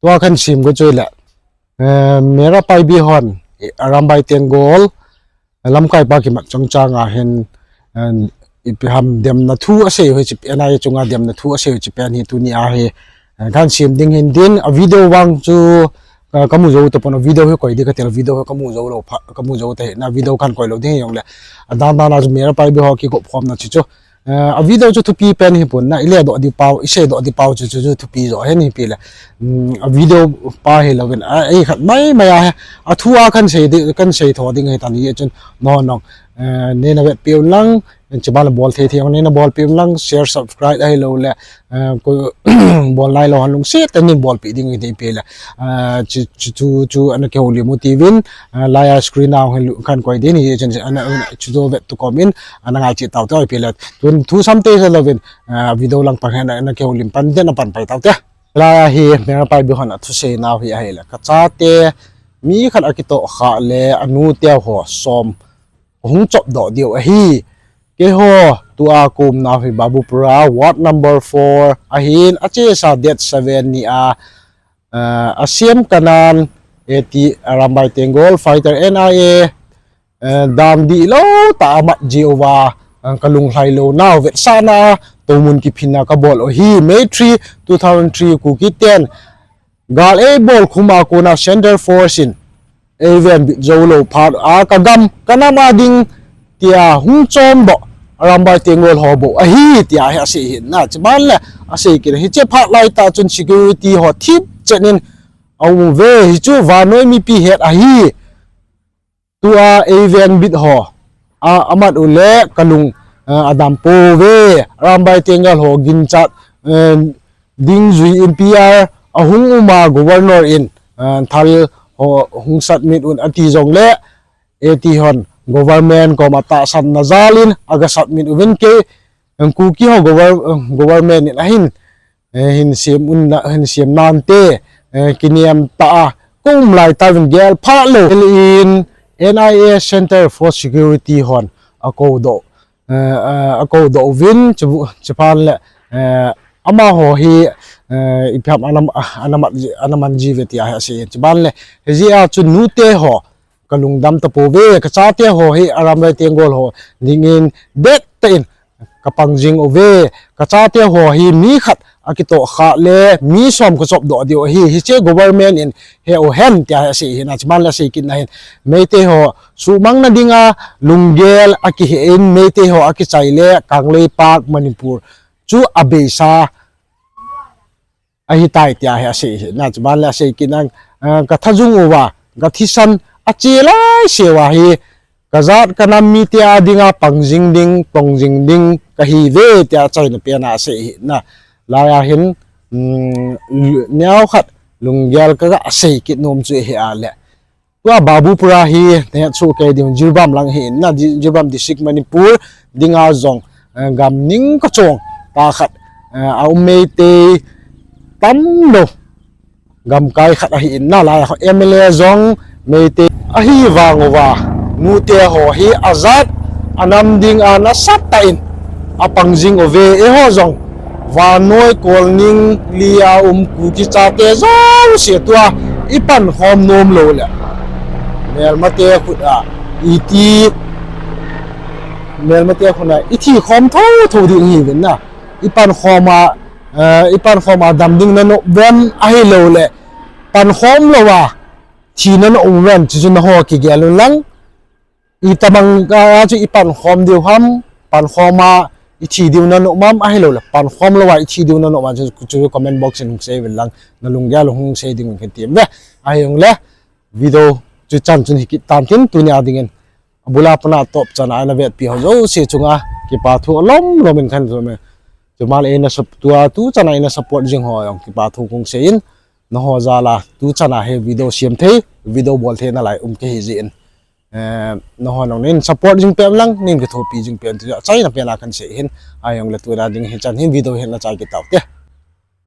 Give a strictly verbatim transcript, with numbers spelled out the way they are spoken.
Tua kan sim ko chu le, eh, Meira Paibi hon, eh, Arambai Tenggol, eh, lamkai pa kimat chungchang a hin, eh, ipi ham demna thu asei u hiche, N I A chunga demna thu asei u hiche pen hi tuni a hi, eh, kan sim ding hin tin, a video vang chu, eh, kamu jou tapon, a video hi koi ding katil, video hi kamu jou lou pha, kamu jou tahih in, a video kan koi lou ding hijongle, adan dan a chu Meira Paibi ho kigop khomna chu chu, Eh, a video chu thupi pen hi pon na, i le doh di pau, i sei doh di pau chu, chu, chu thupi jo hen hi pi le. Mm, a video pa hi louvin, a, ei khat mai mai a, a thu a kan sei di, kan sei tho ding hi tan hi chun, no, no. Eh, neina vet piu lang, chuban le bol thei thei, neina bol piu lang, share, subscribe ahi lou le, eh, ko, bol nai lou han lungset tah in bol pi ding hi pi le. Eh, chu, chu, chu, chu, ana kihoulim u tivin, eh, laiya screen a hung kan koi ding hi chun, ana, ana, chu jo vet tu komin, ana ngai chi tau tau pi le. Tun thu sam te sa louvin, ah, video lang pan hen, na kihoulim pan den a pan pai tau te. Laiya hi Meira Paibi hon a thusei nau hi ahi le. Ka chate mi khat a kitoh kha le a nu te ho som hung chop doh diu ahi. Keiho tua kum nau hi Babupura, ward number four, ahin a chesa date seven ni a, ah, a siam kanan, A T Arambai Tenggol, fighter N I A, eh, dam di lou ta amat ji uva, eh, ka lunglhai lou nau vetsahna, tomun kiphinna ka bol u hi, May three, two thousand three, Kuki ten. Gal ei bol khum a kona Central Force in, ei ven bit jou lou phat a ka gam, ka nam a ding, tia hung chom doh, Arambai Tenggol ho bou ahi, tia hi asei hin na, chuban le, asei kit hiche phat lai tah chun security ho thip chen in, a um ve hi chu vannoi mipi het ahi. Tua ei ven bit ho, a, amat u le ka lung, a, adam pou ve, Arambai Tenggol ho ginchat, eh, ding jui in P R, a hung um a governor in, eh, thal ho hung submit un ati jong le, A T hon government koma tahsanna jal in, a ga submit uvin kei, Kuki ho gover-, government in ahin, eh, hin siam un na, hin siam nan te, eh, kiniam ta a, kum lai ta vin gel pha lou. Hil in N I A Center for Security hon a ko doh, eh, eh, a ko doh uvin, chu, chu phan le, eh, ama ho hi, eh, ipi ham ana, ana mat ji, ana man ji ve tia hi asei in. Chu phan le, hijeh a chu nu te ho, ka lungdam tapou ve, ka chate ho hi Arambai Tenggol ho dingin det tah in ka pang jing u ve, ka chate ho hi mi khat a kitoh kha le mi som ka chop doh diu ahi, hiche government in he u hen tia hi asei hin, a chuban le asei kit na hin, Meitei ho suhmang na dinga lunggel a kihe in Meitei ho a kichai le Kangleipak Manipur chu a beisa ahi tai tia hi asei hi na, chuban le asei kit na, ah, ka thajung uva, ka thisan a che lai se uva hi, ka jat ka nam mite a dinga pang jing ding, tong jing ding ka hi ve tia chaina pen a asei hi na. Laiya hin, um, neo khat lunggel ka ga asei kit nom chu hi a le. Tua Babupura hi, nahet soh kei ding, Jiribam lang hi in na, Ji-, Jiribam District Manipur, dinga jong, eh, gam ning kachong, ta khat, eh, a um Meitei, tam lou, gamkai khat ahi in na, lai M L A jong Meitei. Ahi vang uva, nute ho hi a jat, a nam dinga nasatah in, a pang jing uve, eiho jong, vannoi kolning lia um Kuki chate jouse tua i pankhom nom lou le, melmate khut a iti, melmate khut a i thi khom thotho ding hi uvin na. I pankhom a, eh, i pankhom a dam ding na nom uvem ahilou le, pankhom lou a thi na nom uvem, chuchu nangho kigel un lang. Itobang a chu i pankhom diu ham, pankhom a i thi diu na nom am, ahilou le, pankhom lou a i thi diu na nom am, chu, chu comment box in hung sei uvin lang, na lunggel hung sei ding un kati em ve. Ahi jong le, video chu chan chun hi kit tan tin, tuni a dingin, abul a pat a atop chan a ana vetpi ho jouse chunga, kipa thu alom lom in kan lom e. Chuban le eina sup-, tua tu chan a eina support jing ho jong, kipa thu kong sei in, nangho jal a, tu chan a hi video siam thei, video bol thei na lai um kei hi jeh in. Eh, nangho nangin support jing peh lang, nin kithopi jing peh, tu achaina pen a kan sei hin, ahi jong le tuni a ding hi chan hin video hin na chai kit tau te.